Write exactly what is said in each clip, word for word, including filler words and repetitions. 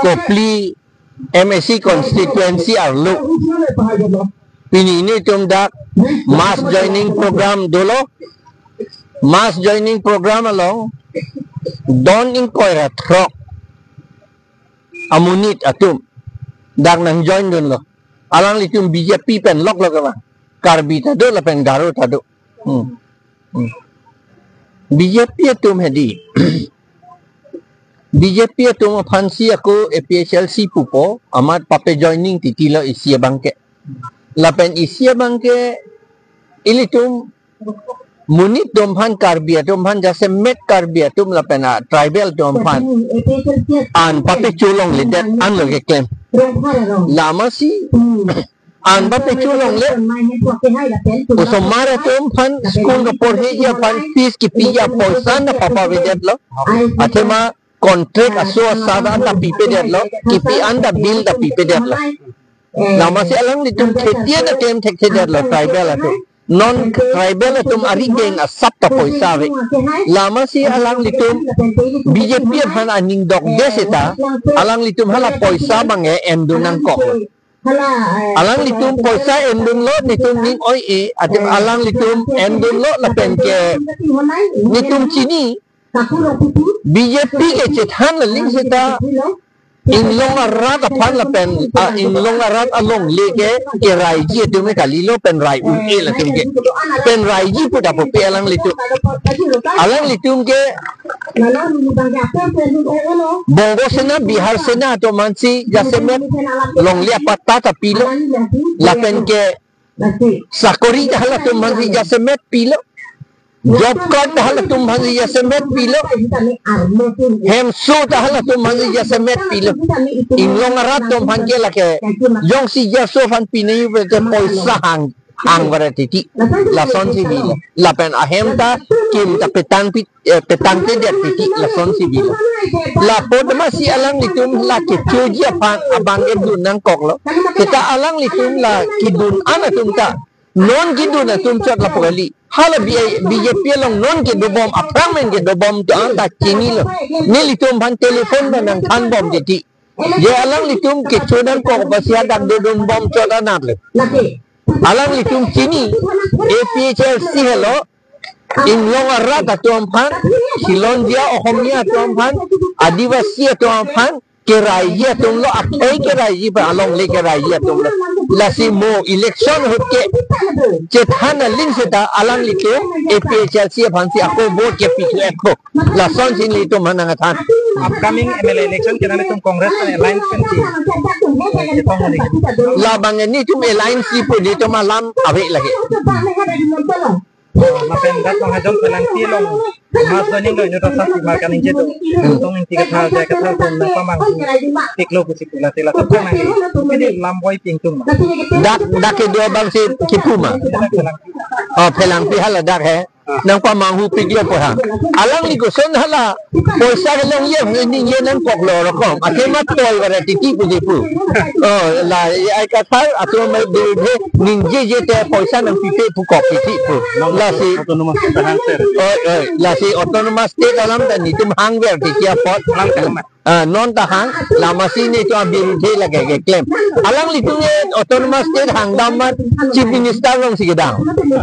Kopili M A C constituency arlo pini nelitum dak mass joining program dolo. Mass joining program along don ingkoi ra throk amonit atum dak nangjoin dunlo. Alanglitum B J P pen lok lok ma, Karbi ta do lapen Garo ta do. Hmm. Hmm. B J P atum hedi. B J P atum aphansi ako A P H L C pupo, amat pape joining titilo isi abangke. Lapen isi abangke ilitum monit atum aphan, Karbi atum aphan, jasemet Karbi atum lapen a tribal atum aphan an pape cholongledet anlo keklem. La amatsi an pape cholongle, osomar atum aphan school kaporheji aphan fees kipiji apoisa ta papavedetlo. Athema contract aso asada ta pipedetlo, kipi an ta bill ta pipedetlo. La amatsi alanglitum kheti ta klem thekthedetlo tribal atum. Non tribal atum arideng asap ta poisa ave. La amatsi alanglitum B J P aphan aning dokde seta alanglitum hala poisa abangke endun nangkok. Alanglitum poisa endunlo, nelitum ning oi-e, athema alanglitum endunlo lapen ke nelitum chini B J P kechethan aling seta inglong arat aphan lapen, ah, inglong arat alongle ke keraiji atum ke kalilo, pen rai un-e latum ke. Pen raiji pu ta pupe alanglitum. Alanglitum ke Bongo Sena, Bihar Sena atum aphansi jasemet longle apatta ta pilo. Lapen ke sakori ta halatum aphansi jasemet pilo. Job card ta halatum aphansi jasemet pilo. Hemso ta halatum aphansi jasemet pilo. Inglong arat atum aphan ke lake jongsi jaso aphan pinei pute poisa hang, hang varet titi. Lasonsi pilo. Lapen ahem ta kim ta petang pi, eh, petangtedet titi, lasonsi pilo. Lapu amatsi alanglitum la kechoji aphan abangke dun nangkoklo. Seta alanglitum la kedun an atum ta non kedun atum chot lapu kali. Hala B-, B J P along non kedobom, aphrang pen kedobom atum ta chinilo. Nelitum aphan telephone pen nangthanbom titi. Je alanglitum kecho nangkok apotsi hadak dodunbom chot anatlo. Alanglitum chini A P H L C helo, inglong arat atum aphan, Khilonjia Ohomia atum aphan, Adivasi atum aphan, keraiji atumlo, akhei keraiji pa alongle keraiji atumlo. Lasi mo election ahut kechethan aling seta alanglitum A P H L C aphansi ako vote kepithu-etpo. Lasonsi nelitum aphan nangthan. Upcoming M L A election ke nanglitum Congress pen alliance pensi, eh, chetong nangji? Labang nelitum alliance si pu nelitum alam ave lagi. Oh, lapen dak Bang Hajon Phelangpi along mass joining do inut asap pima kaningje do. Tong Ingti Kathar, J I Kathar atum nangpamanghu piklo pusi pu, lasi latum nang pidi lam boi pingtung ma? Dak, dak kedo abangsi kipu ma? Dak Phelangpi. Oh, Phelangpi hala dak he. Nangpamanghu piklo pu ha. Alangli koson hala poisa kelongji ningje nangkoklo rokom. Athema toi varet titi pusi pu. Oh, la J I Kathar atum birudhe ningjeje te poisa nangpipe pu kok titi pu. Lasi autonomous state ahang sir. Oi, oi, lasi autonomous state alam ta nelitum hangver titi apot. Alam ta hang. Ah, non ta hang, la amatsi nelitum abirudhe lake keklem. Alanglitum ke autonomous state hangdam amat Chief Minister alongsi kedam.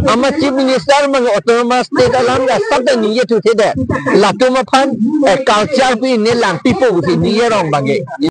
Amat Chief Minister abang autonomous state alam ta asap ta ningje thuthedet. Latum aphan, eh, culture pi ne langpipo pusi ningje rong abangke.